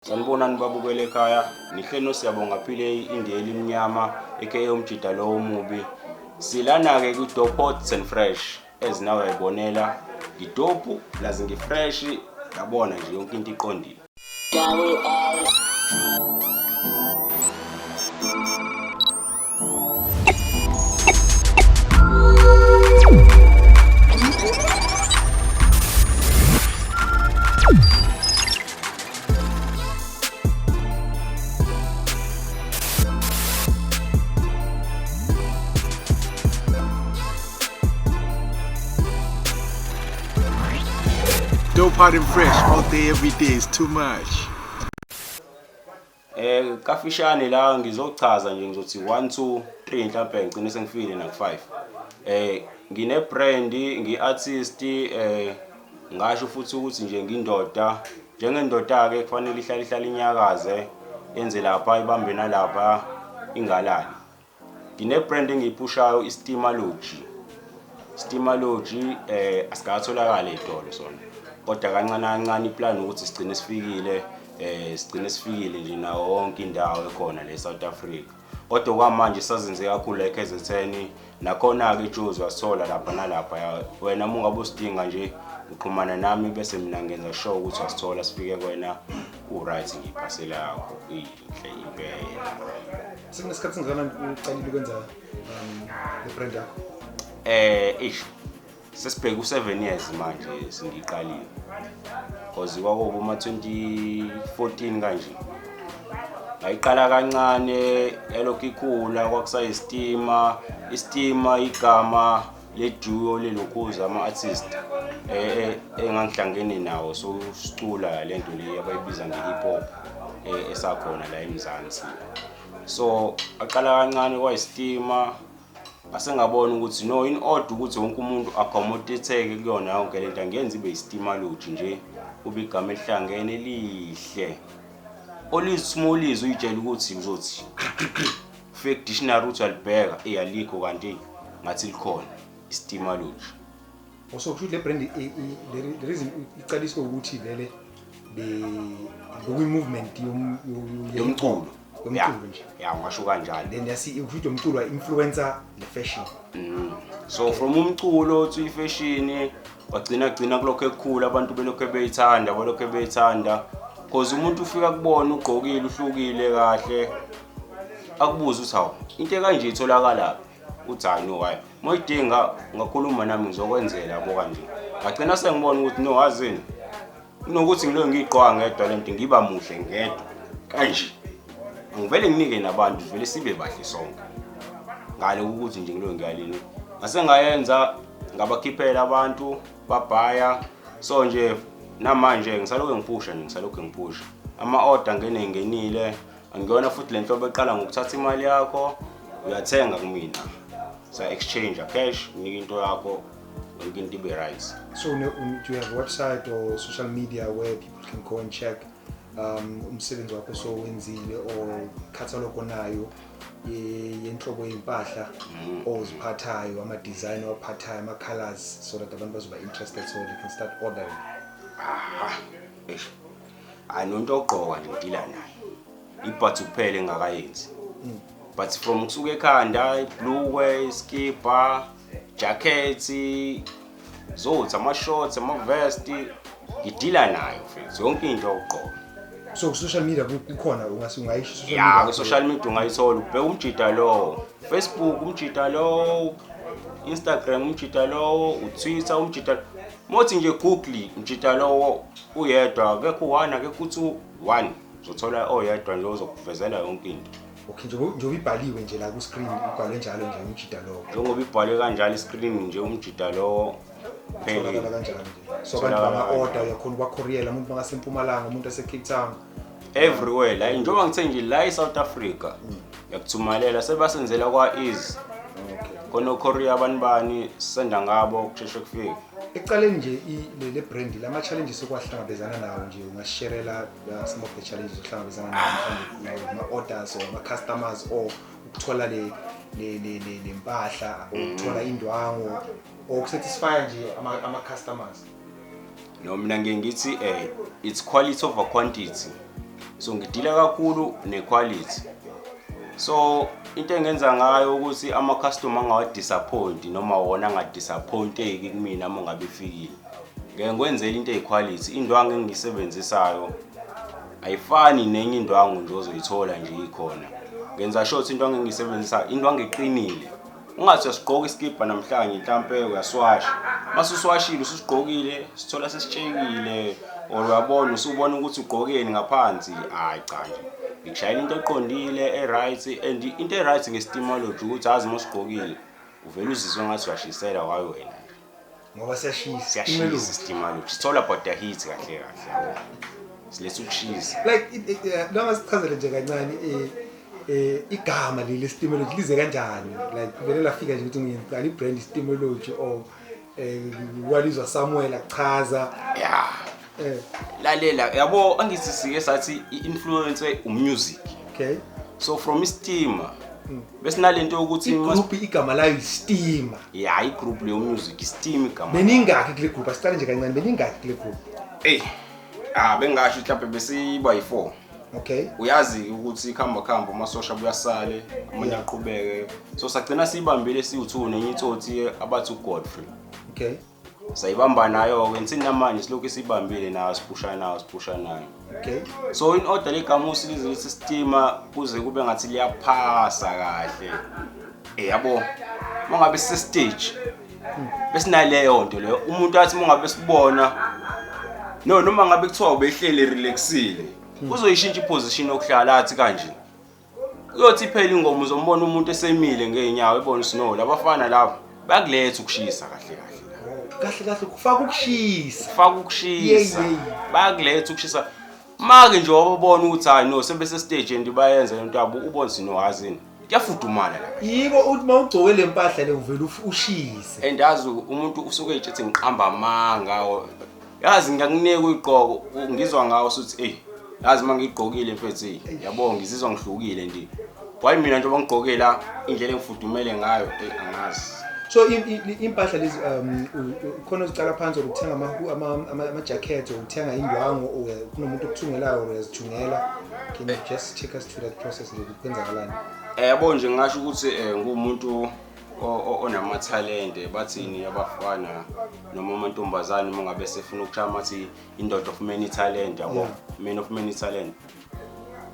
Sanibonani babukele ekhaya, nihleli noSiyabonga Phile indiya elimnyama aka umjida lowo omubi. Silana-ke kwi-Dope Hot and Fresh as nawe uyayibonela ngidopu lazi ngifresh yabona nje yonke into iqondile. Dope hot and fresh all day every day is too much. Kafishane la ngizochaza nje ngizothi 1 2 3 mhlawumbe ngigcine sengifile na 5. Ngine brand, ngi artist, ngasho futhi ukuthi nje ngindoda. Njengendoda ke kufanele ihlale ihlale inyakaze yenze lapha ibambe nalapha ingalali. Ngine brand engiyiphushayo iSteamology. Steamology asikatholakala ezitolo sona. Kodwa kancane kancane iplan ukuthi sigcine sifikile, sigcine sifikile nje nawo wonke indawo ekhona le South Africa. Kodwa kwamanje sazenze kakhulu la eKZN, nakhona ke iJozi wasithola lapha nalapha. Wena uma ungabe usidinga nje uxhumana nami bese mina ngenza sure ukuthi wasithola sifike kuwena u right ngiphasela yakho inhle impela. Sekunesikhathi singakanani uqalile ukwenza le brand yakho? Ish sesibheke u7 years manje singiqalile. Because kwakuba uma 2014 kanje. Ngayiqala kancane yalokhu ikhula kwakusayistima, istima igama le duo lelokhuza ama artist engangihlangene nawo, so sicula lento le abayibiza nge hip hop esakhona la eMzansi. So aqala kancane kwayistima, asengabona ukuthi no, in order ukuthi wonke umuntu accommodate kuyona yonke lento angenza ibe iSteamology nje, kube igama elihlangene elihle. Olizwe uyitshela ukuthi uzothi fake dictionary uthi alibheka eyalikho kanti ngathi likhona iSteamology. Also kusho le brand le reason iqaliswe ukuthi vele be bekuyi movement yomculo, yomculo nje. Ya, ngasho kanjalo. Then yasi kusho ukuthi umculo influencer le fashion. So from umculo to ifashion wagcina gcina kulokho ekukhula, abantu belokho beyithanda, balokho beyithanda. Because umuntu ufika kubona ugqokile uhlukile kahle akubuza ukuthi hawu into ekanje itholakala phi, uthi hayi no hayi moyidinga ngakhuluma nami ngizokwenzela yabo kanje. Ngagcina sengibona ukuthi no azini kunokuthi ngiloke ngiyigqoka ngedwa lento ngiba muhle ngedwa kanje, ngivele nginike nabantu vele sibe bahle sonke ngale ukuthi nje ngiloke ngiyalini. Ngase ngayenza ngabakhiphela abantu babhaya. So nje namanje ngisalokhu ngiphusha nje, ngisalokhu ngiphusha ama-order ngene ngenile. Angiyona futhi le nhlobo eqala ngokuthatha imali yakho uyathenga kumina, sa exchange cash, unika into yakho yonke into ibe right. So do you have a website or social media where people can go and check umsebenzi wakho sowenzile or catalog onayo yenhlobo yempahla oziphathayo, ama design owaphathayo, ama colors, so that abantu bazoba interested so they can start ordering? Eish. Hayi nonto ogqoka nje ngidila nayo ibhathi kuphela engakayenzi, but from kusuka ekhanda ibhlukwe, iskipa, jacket, zothi ama shorts, ama vest, ngidila nayo mfethu yonke into yokugqoka. So ku social media kukhona ungayisho social Ya, media? Ku social media ungayithola, ubheka umjida lowo, Facebook umjida lowo, Instagram umjida lowo, uTwitter umjida, mothi nje Google umjida lowo uyedwa, akekho u-1 akekho u-2, 1 uzothola oyedwa nje ozokuvezela yonke into. Okay, njengoba ibhaliwe nje la ku screen, ibhalwe njalo nje umjida lowo. Njengoba ibhalwe kanjalo iscreen nje umjida lowo. Tholakala kanjalo nje. So abantu Tholakala banga order kanjalo. uyakhona ubacouriela umuntu makasempumalanga, umuntu ase Cape Town. Everywhere la, njengoba ngithe nje la eSouth Africa ngiyakuthumalela, sebasenzela kwa easy. Khona courier abantu bani senda ngabo kusheshe kufike. Ekuqaleni nje le brand lama challenges okwahlangabezana nawo nje, ungasharela some of the challenges ohlangabezana nawo mhlawumbe ama orders or ama customers or ukuthola le mpahla or ukuthola indwangu or ukusatisfy nje ama customers? No, mina ngiye ngithi it's quality over quantity. So ngidila kakhulu ne-quality. So into engenza ngayo ukuthi ama-customer angawa-disappoint noma wona angadisappointeki kumina uma ngabe efikile, ngeke ngikwenzele into eyi-quality. Indwangu engiyisebenzisayo ayifani nenye indwangu nje ozoyithola nje ikhona. Ngenza sure ukuthi indwangu engiyisebenzisayo indwangu eqinile. Ungathi uyasigqoka isikibha namhlanje, mhlampe uyaswasha, mase uswashile, ususigqokile, sithola sesitshekile, or uyabona usubona ukuthi ugqokeni ngaphansi. Hayi cha, nje ngikushayela into eqondile, e-right. And into e-right nge-Steamology ukuthi azi uma usigqokile uvele uzizwe ngathi uyashisela wayo wena nje. Ngoba siyashisa. Siyashisa i-Steamology. It's all about the heat kahle kahle, yabo, siletha ukushisa. Like noma sichazele nje kancane igama leli Steamology lize kanjani? Like vele lafika nje ukuthi ngiqala i-brand Steamology, or walizwa somewhere lachaza? Ya. Lalela, yabo, angithi sike sathi i-influence umusic. So from istima besinalento yokuthi I-group igama layo iSteamer? Ya, i-group leyo music, iSteam igama. Beningakhi kule group? Asiqale nje kancane, beningakhi kule group? Ey, ah, bengasho mhlawumbe besiba yi-4. Uyazi ukuthi khamba khamba amasosha buyasale amanye aqhubeke, so sagcina siyibambile siwu-2 nenye itsotsi abathi uGodfrey. Sayibamba nayo-ke nthini, namanje silokhu siyibambile nayo, siphusha nayo, siphusha nayo. So in order legama usilize lithi Steamer kuze kube ngathi liyaphasa kahle, yabo, uma ngabe sise-stage besinaleyo nto leyo, umuntu athi uma ngabe sibona, no, noma ngabe kuthiwa ubehleli relaxile, uzoyishintsha iposition yokuhlala, athi kanje. Uyothi phela ingoma uzombona umuntu esemile ngey'nyawo, ebona ukuthi no, labafana laba bayakuletha ukushisa kahle kahle. Kahle kahle kufaka ukushisa. Faka ukushisa. Yey, yey. Bayakuletha ukushisa make nje wababona ukuthi hayi no, sebese-stage and bayenza lento yabo, ubone ukuthi no, yazini, kuyafudumala la. Yiko uthi uma ugcoke le mpahla le uvele ushise. And yazi umuntu usuke ey'tshethi ngiqamba amanga, yazi ngiyakunika uyigqoko, ngizwa ngawo usuthi eyi, yazi uma ngiyigqokile mfethu, eyi, yabo, ngizizwa ngihlukile nje. Why mina njengoba ngigqoke la, indlela engifudumele ngayo, eyi, angazi. So impahla lezi khona uzicala phansi or uthenga ama-jacket or uthenga indwangu or kunomuntu okuthungelayo or uyazithungela? Can you just take us through that process nje ukuthi kwenzakalani? Yabo nje, ngingasho ukuthi ngumuntu onamathalente. Bathini abafana noma amantombazane uma ngabe sefuna ukushaya, mathi indoda of many talent, yabo? Man of many talent.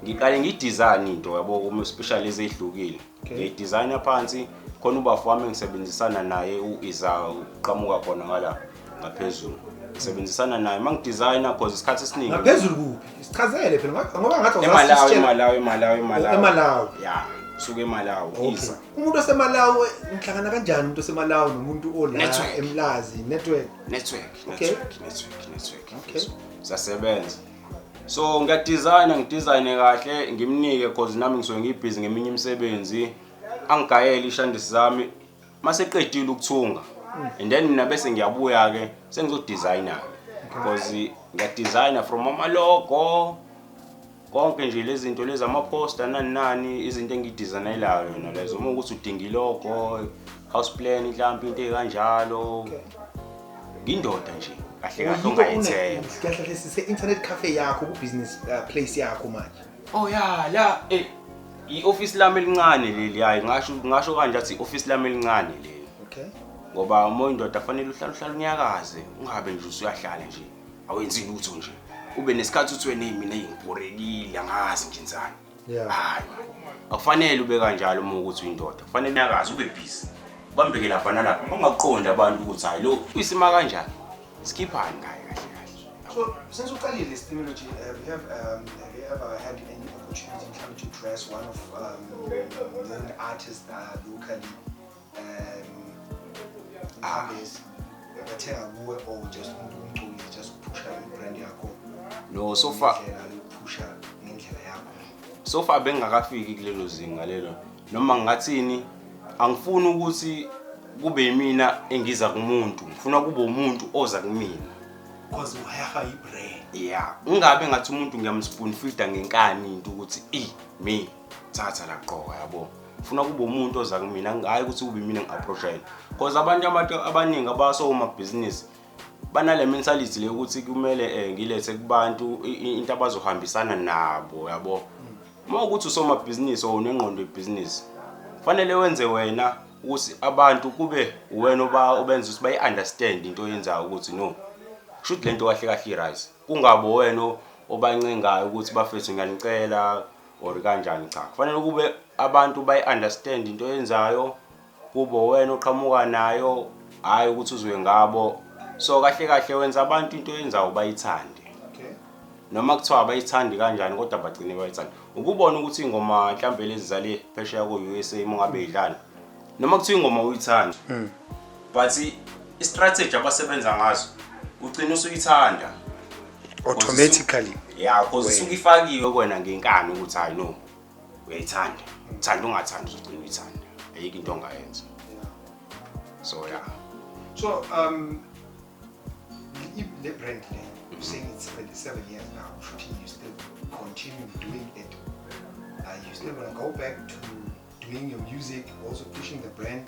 Ngiqale ngiyidesign into, yabo, kuma especially ezehlukile. Ngiyidesigna phansi khona. Ubafo wami engisebenzisana naye u-Iza, uqhamuka khona ngala ngaphezulu, ngisebenzisana naye uma ngidesigna, cause isikhathi esiningi Ngaphezulu kuphi? Sichazele phela ngoba ngathi eMalawi. eMalawi, eMalawi, eMalawi. EMalawi. Ya, suke eMalawi. Isa. Umuntu oseMalawi ngihlangana kanjani, umuntu oseMalawi nomuntu ola Network. eMlazi? Network. Network. Network, network, network. Siyasebenza. So ngiyadesigna, ngidesigne kahle, ngimnike, cause nami ngisuke ngibhizi ngeminye imisebenzi, angigayele ishandisi zami. Maseqedile ukuthunga and then mina bese ngiyabuya-ke sengizodesigna-ke, because ngiyadesigna from amalogo, konke nje lezi zinto lezi, ama-poster, nani nani, izinto engidesignelayo yona lezo. Uma ukuthi udinga ilogo, house plan, mhlawumbe into ey'kanjalo. Ngindoda nje kahle kahle ongayithemba. Kahle kahle sise-internet cafe yakho, ku-business place yakho manje. Oh ya, la i-office lami elincane leli. Hayi, ngasho kanje, athi i-office lami elincane leli. Ngoba uma uyindoda fanele uhlale unyakaze, ungabe nje usuyahlala nje awenzi lutho nje, ube nesikhathi uthi wena, "Eyi, mina ngibhorekile, angazi ngenzani." Hayi, akufanele ube kanjalo. Uma ukuthi uyindoda kufanele unyakaze, ube busy, ubambeke lapha nalapha, bangaqondi abantu ukuthi hayi, lo uyisima kanjani, sikhiphani ngaye kahle kahle. So since uqalile Steamology, have you ever had any opportunity mhlawumbe to dress one of known artists locally? Mhlawumbe bathenga kuwe or just umuntu umgcokile, just uphusha i-brand yakho? No, so far Indlela yokuphusha ngendlela yakho. So far bengingakafiki kulelo zinga lelo. Noma ngingathini, angifuni ukuthi kube yimina engiza kumuntu, ngifuna kube umuntu oza kumina. Because uhayaha i-brand. Ya, ungabe ngathi umuntu ngiyamspoon feeda ngenkani into ukuthi i me thatha la, gqoka, yabo. Ngifuna kube umuntu oza kumina, hayi ukuthi kube mina ngi-approach yena, because abantu abaningi abasomabhizinisi. Banale mentality le ukuthi kumele ngilethe kubantu into abazohambisana nabo, yabo. Uma ukuthi usomabhizinisi or unengqondo yebhizinisi, kufanele wenze wena ukuthi abantu kube uwena obenza ukuthi bayi-understand into oyenzayo, ukuthi no, kusho ukuthi lento kahle kahle i-right, kungabi wena obancengayo ukuthi bafethu ngiyanicela or kanjani. Cha, kufanele kube abantu bayi-understand into oyenzayo, kube wena oqhamuka nayo, hhayi ukuthi uzwe ngabo. So kahle kahle wenza abantu into oyenzayo bayithande, noma kuthiwa abayithandi kanjani, kodwa bagcine bayithanda. Ukubona ukuthi ingoma mhlambe lezi zale phesheya ko-USA, uma ngabe idlala, noma kuthiwa ingoma uyithanda, but i-strategy abasebenza ngazo ugcina usuyithanda automatically. Ya, cause isuke ifakiwe kuwena ngenkani ukuthi hayi no, uyayithanda, uthanda ungathandi, uzogcina uyithanda, ayikho into ongayenza. So yeah. So le brand le, you're saying it's already 7 years now, shooting, you still continue doing it. You still gonna go back to doing your music, also pushing the brand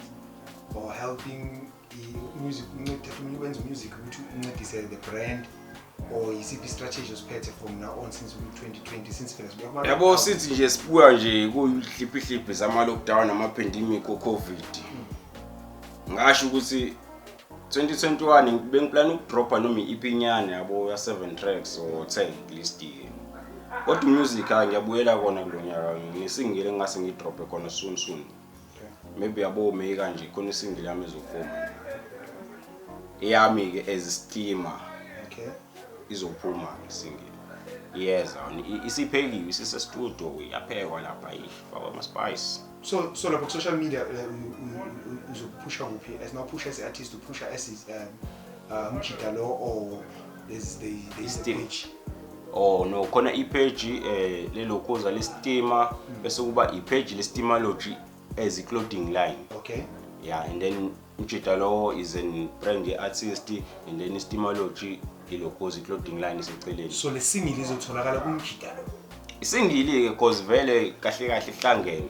or helping the music, uthatha wenza music ukuthi uncedise the brand, or isiphi strategy osiphethe from now on since 2020, since phela sibuya kuma- Yabo, sithi nje sibuya nje kuyihliphihliphi zama-lockdown, ama-pandemic o-COVID, ngasho ukuthi 2021 bengiplana ukudropha noma i-EP nyane, yabo, ya-7 tracks or 10 at least. Kodwa umusic, hayi, ngiyabuyela kona kulo nyaka nginesingle engingase ngiyidrophe khona soon soon. Maybe, yabo, May kanje khona isingle yami ezophuma, eyami-ke as Stima. Izophuma isingle, iyeza, isiphekiwe, isise-studio, iyaphekwa lapha, ifakwa ama-spice. So lapho ku-social media, uzophusha kuphi? As now push as artist, uphusha as umjida lo, or there's a Stima. page? Oh no, khona ipage lelokhuza leStima, bese kuba ipage leStimalogy as a clothing line. Yeah, and then umjida lo is an brand ye-artist, and then iStimalogy ilokhuza i-clothing line iseceleni. So le single izotholakala kumjida lo? Isingle-ke, cause vele kahle kahle kuhlangene,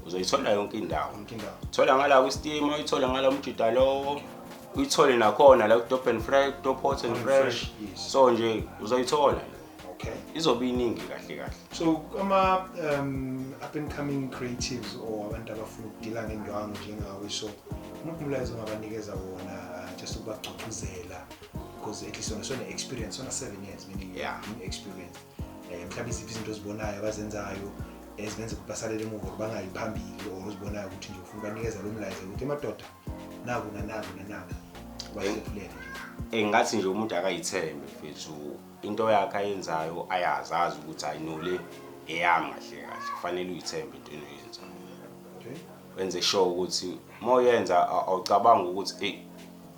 uzoyithola yonke indawo. Yonke indawo. Thola ngala kwiStima, uyithole ngala umjida lowo, uyithole nakhona la ku-Dope and Fresh, Dope Hot and Hot and Fresh. Fresh, yes. So nje uzoyithola, izobe iningi kahle kahle. So ama up and coming creatives or abantu abafuna ukudila ngendwangu njengawe, so umuphi umlayezo ongabanikeza wona, just ukubagcugcuzela, because at least wona sone experience, sona 7 years, meaning being experience, mhlawumbe iziphi izinto ozibonayo abazenzayo ezibenza ukuthi basalele emuva or bangayi phambili, or ozibonayo ukuthi nje ufuna ubanikeza lo mlayezo ukuthi emadoda, naku nanaku nanaku, bahlephulele nje? Engathi nje umuntu akayithembe mfethu into yakhe ayenzayo, ayazi azi ukuthi hayi no, le eyami kahle kahle. Kufanele uyithembe into oyenzayo, wenze sure ukuthi uma uyenza awucabangi ukuthi eyi,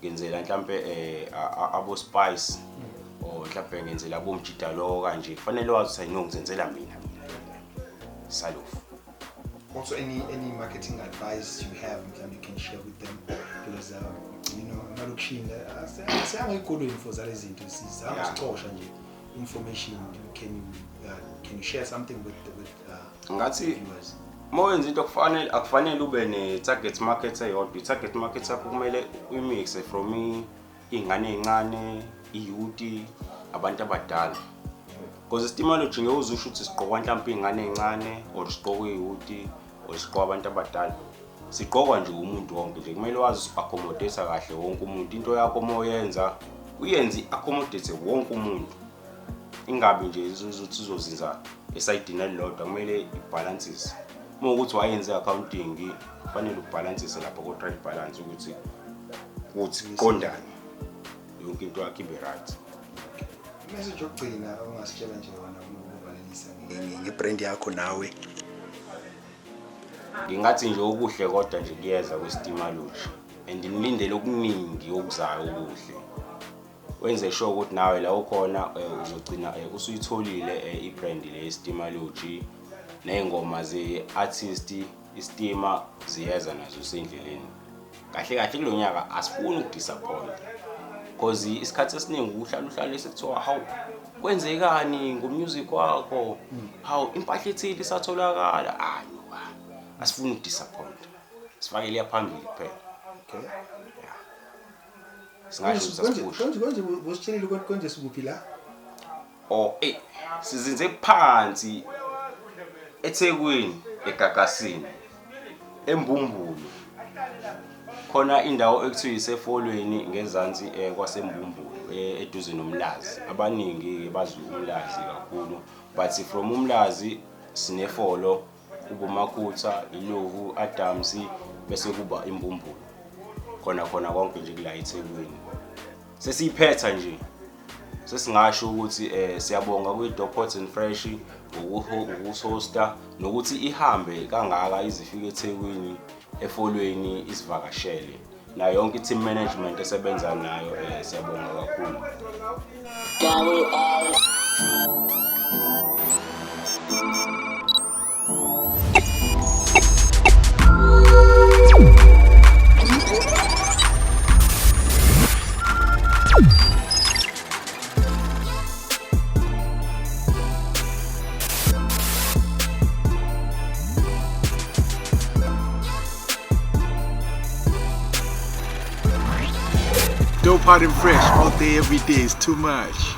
ngenzela mhlampe abo Spice or mhlampe ngenzela abomjida lo kanje. Kufanele wazi ukuthi hayi no, ngizenzela mina mina salofu. Also, any marketing advice you have, mhlawumbe you can share with them, because emalokishini asiyanga ey'kolweni for zale zinto, sizama sicosha nje information. Can you share something with Ngathi viewers? Uma wenza into kufanele, akufanele ube ne-target market eyodwa. I-target market yakho kumele uyimixe from iy'ngane ey'ncane, i-youth, abantu abadala, because iStimalogy ngeke uze usho ukuthi sigqokwa mhlampe iy'ngane ey'ncane or sigqokwa i-youth or sigqokwa abantu abadala. Sigqokwa nje umuntu wonke nje. Kumele wazi accommodate kahle wonke umuntu. Into yakho uma uyenza, uyenze i-accommodate wonke umuntu, ingabi nje izothi izozinza esayidini elilodwa. Kumele ibhalansise. Uma ukuthi wayenze i-accounting, kufanele ubhalansise lapho ko-trial balance ukuthi kuqondane yonke into yakho ibe right. Message yokugcina ongasitshela nje wona ukuvalelisa ngebrand yakho nawe? Ngingathi nje okuhle kodwa nje kuyeza kwiStimalogy, and nilindele okuningi okuzayo okuhle. Wenze sure ukuthi nawe la ukhona uzogcina usuyitholile ibrand le yeStimalogy, ney'ngoma ze-artist iStima ziyeza nazo sendleleni. Kahle kahle kulo nyaka asifuni ukudisappoint, cause isikhathi esiningi uhlala uhlale sekuthiwa, "Hawu, kwenzekani ngomusic wakho? Hawu, impahla ethile isatholakala?" Hayi no, asifuni ukudisappoint, sifakele phambili kuphela. Okay. Yeah. Singasho ukuthi sasiphusha. Konje bositshelile konje sikuphi la? Oh, sizinze phansi eThekwini, eGagasini, eMbumbulu. Khona indawo ekuthiwa isefolweni ngezansi kwaseMbumbulu, eduze noMlazi. Abaningi bazi uMlazi kakhulu, but from uMlazi sinefolo kuboMakhutha, Ilovu, Adams, bese kuba iMbumbulu. Khona khona konke nje kula eThekwini. Sesiyiphetha nje. Sesingasho ukuthi siyabonga kwi-Dope Hot and Fresh ngokuhosta nokuthi ihambe kangaka izifike eThekwini efolweni isivakashele. Nayo yonke i-team management esebenza nayo, siyabonga kakhulu. Double R. Dope, hot and fresh all day, every day is too much.